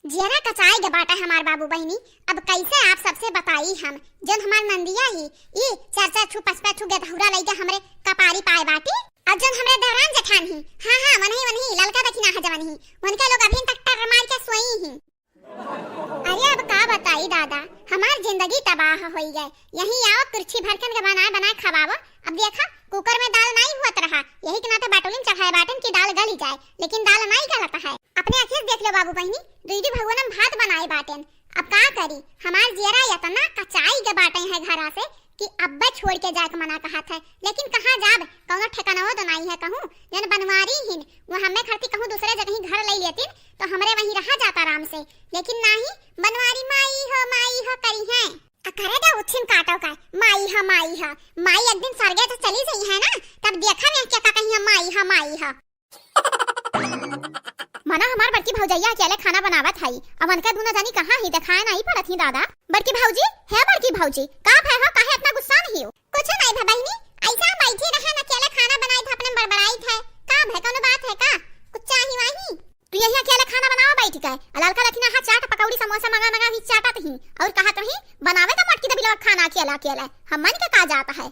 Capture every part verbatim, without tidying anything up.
जियरा कचाई गे बाटे हमार बाबू बहिनी, अब कैसे आप सबसे बताई हम। जौन हमार नंदिया ही, ई चार चार ठू, पाँच पाँच ठू गेदहुरा लइके हमरे कपारी पाए बाटी। अब जौन हमरे देवरान जेठान ही, हाँ, हाँ, वनही, वनही, ललका दखिनाहा जवन ही, उनके लोग अभी तक टर मार के सोई ही। अरे अब का बताई दादा, हमार जिंदगी तबाह होई गए। यही आओ कुर्सी भरकन के बनाए बनाए खवावो। अब देखा, कुकर में दाल नाई हुअत रहा, यही के नाते बाटुलिन चढ़ाए बाटन की दाल गली जाए, लेकिन दाल नाई गलत है। अपने आँखी से देख लो बाबू बहिनी, दुई दुई भगोना में भात बनाए बाटेन। अब का करी, हमार जियरा इतना कचाई गे बाटे है घरा से कि अब्बे छोड़ के जाए के मना कहत है, लेकिन कहाँ जाब, कौनो ठिकानवो तो नाई है कहूँ। जौन बनवारी हिन, वो हमें खरती कहूँ दूसरे जगह ही घर ले लेतिन, तो हमरे वहीं रहा जाता आराम से, लेकिन नाही, बनवारी माई हो, माई हो करी है। आ करे दे उछिन काटो का, माई हो, माई हो, माई एक दिन सरगे से चली जाई है ना, तब देखा मैं क्या का कहीं माई हो, माई हो। मना हमार बड़की भौजैया अकेले खाना बनावत हई, अब उनका दूनो जानी कहाँ ही देखाए नाई पड़त ही दादा। बड़की भौजी, हे बड़की भौजी, का भय हो, काहे इतना गुस्सा नहीं हो? कुछ नहीं भा बहिनी, ऐसा बैठी रहे न, अकेले खाना बनाई था, अपने बड़बड़ाई था, का भय, कौनो बात है का? कुछ चाही वाही? तू यही अकेले खाना बनावा बैठ के, आ ललका लखिना हा चाट पकौड़ी समोसा मंगा मंगा ही चाटत ही, और कहत रही बनावे का मटकी दबिला खाना अकेला अकेला, हमन के का जात है?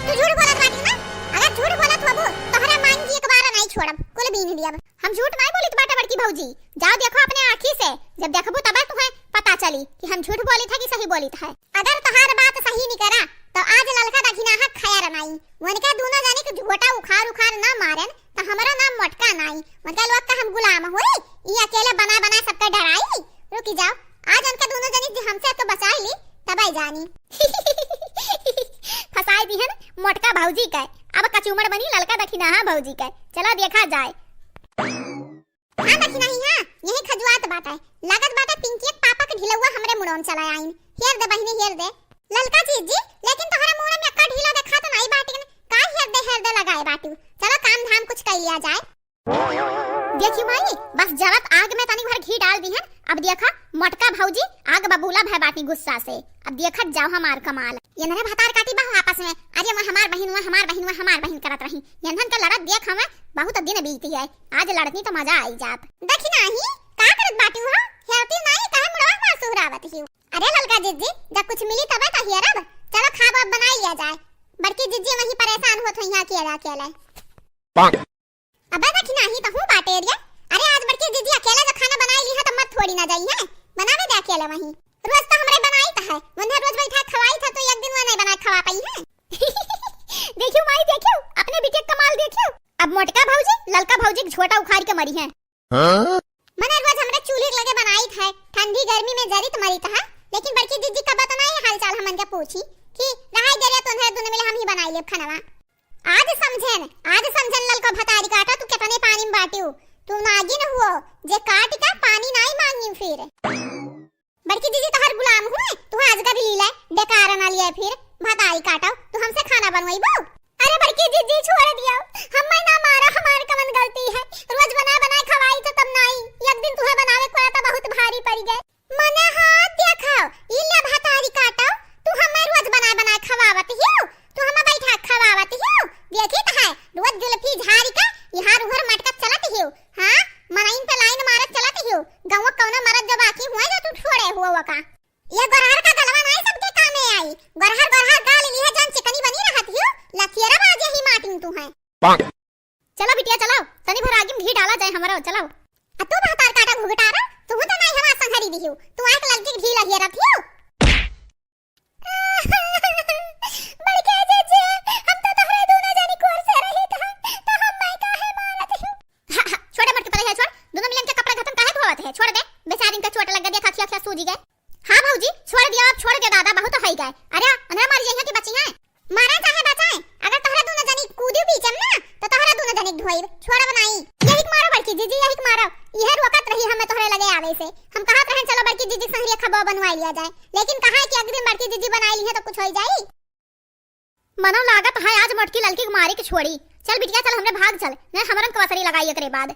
तू झूठ बोलत बाटी ना, अगर झूठ बोलत होबू, तोहरा मांग की एक बार नहीं छोड़ब, कुल बीन लियब। हम झूठ नहीं बोलित बाटे बड़की भौजी, जाओ देखो अपने आँखी से, जब देखबू तबे तुम्हें पता चली कि हम झूठ बोलित है कि सही बोलित है। अगर तोहार बात सही निकरा, तो आज ललका दखिनाहा खैर नाई, उनके दूनो जनी के झोटा उखाड़ उखाड़ ना मारेन, तो हमरो नाम मोटका नाई, उनके लोग का हम गुलाम होई, ई अकेले बना बना सबके डराई। रुकी जाओ, आज उनके दूनो जनी जे हमसे तो बचाई ली, तबे जानी। फंसाई दिहन मोटका भौजी के, अब कचूमर बनी ललका दखिनाहा भौजी के। चला देखा जाए। हाँ दखिनाही, हाँ, यही खजुआत बाटे। लागत बाटे पिंकी के पापा के ढिलौआ हमरे मुड़ों चला आइन। हेर दे बहिनी, हेर दे। ललका जीजी, लेकिन तोहरा मुड़े में अक्का ढीला देखा तो नाई बाटिन। का हेर दे, हेर दे लगाए बाटू? चलो काम धाम कुछ कर लिया जाए। देखी माई, बस जरत आग में तनी भर घी डाल दिहन। अब देखा मोटका भौजी आग बबूला भय बाटी गुस्सा से। अब देखत जाओ हमार कमाल। ये नरे भतार काटी बहु आपस में, अरे वह हमार बहिन, वह हमार बहिन, वह हमार बहिन करत रही। यंधन के लड़त देख हमें बहुत दिन बीती है, आज लड़नी तो मजा आई जात। दखिनाही, का करत बाटू हो? हेरती नाई, काहे मुड़वा हमार सुहरावत ही? अरे ललका जिज्जी, जब कुछ मिली तबे तो हियरब। चलो खाब अब बनाई लिया जाए। बड़की जिज्जी वहीं परेशान होत हुई यहाँ अकेला अकेला। अबे दखिनाही, तहूँ बाटे रे। अरे आज बड़की जिज्जी अकेला जो खाना बनाई ली है तो मत थोड़ी ना जाई है, बनावे दे अकेला वहीं। रोज तो हमरे बनाई तो है, उन्हें रोज बैठा खवाई था तो एक दिन वो नहीं बनाए खवा पाई है। देखियो माई, देखियो अपने बिटिया के कमाल देखियो। अब मोटका भौजी ललका भौजी के झोटा उखाड़ के मरी है। हाँ? मने रोज हमरे चूल्हे के लगे बनाई था, ठंडी गर्मी में जरित मरी था, लेकिन बड़की जिज्जी का बतना ये हाल चाल हमन के पूछी कि रहाई दे रे तो उन्हें दोनों मिले हम ही बनाई लेब खानवा। आज समझेन, आज समझेन ललका भतारी काटा, तू कितने पानी में बाटियो। तू नागिन हुओ, जे काट का पानी नाई मांगी फिर। बड़की जिज्जी तोहर गुलाम हुए, तू आज का भी लीला बेकार ना लिया फिर। भतारी काटा, तू हमसे खाना बनवाई बो। अरे बड़की जिज्जी छोड़ दियो, हमें ना मारा, हमार कवन गलती है? रोज बना बनाए खवाई तो तब नाई, एक दिन तुम्हें बनावे पड़ा तो बहुत भारी पड़ गए। मने हाथ देखाओ, ई ले भतारी काटो, तू हमें रोज बनाए बनाए खवावत हियो, तू हमें बैठा खवावत हियो। देखी त है, रोज जुल्फी झारी का इहार उहर मटकत चलत हियो। हाँ, मनइन पे लाइन मारत चलत हियो। गाँव कौनो मरद जो बाकी हुआ जो तू छोड़े हुआ का? ये गोरहर का गलवा नाई सबके कामे आई। गोरहर गोरहर गाल लिहे जान चिकनी बनी रहत हियो, लथियरा बाजे ही माटिन तू है। चलो बिटिया, चलो, तनी भर आगी में घी डाला जाए हमरो, चलो। आ तू भतार काटा घुघटारा, तू तो नाई हमार संघरी दिहियो, तू आंख लग के घी लगिया रथियो। बड़के जीजी, हम तो तोहरे दोनों जनी कोर से रही था, तो हम मैं काहे मारत हूँ? हा, हा, छोड़े मटकी परे है, छोड़, दोनों मिलन के कपड़ा घतन काहे धोवत है, छोड़ दे, बेचारिन के चोट लग गई, देखा खिया खिया सूजी गए। हाँ भौजी, छोड़ दिया, अब छोड़ दे दादा, बहुत हो गए। अरे, उन्हें मारी जइहे कि बची हैं? मारा चाहे बचाए, अगर तोहरा दोनों जनी कूदी बीचम ना, तो तोहरा दोनों जनी धोइब, छोड़ब नाई। यही के मारो बड़की जीजी, यही के मारो। यह रोकत रही हमें तोहरे लगे आवे से। हम कहत रहन चलो बड़की जीजी संहरिया खबो बनवाई लिया जाए, लेकिन कहा है कि एक दिन बड़की जीजी बनाई ली है तो कुछ हो जाई। मनो लागत है आज मोटकी ललकी के मारी के छोड़ी। चल बिटिया चल, हमरे भाग चल, नहीं हमरन कवसरी लगाई एकरे बाद।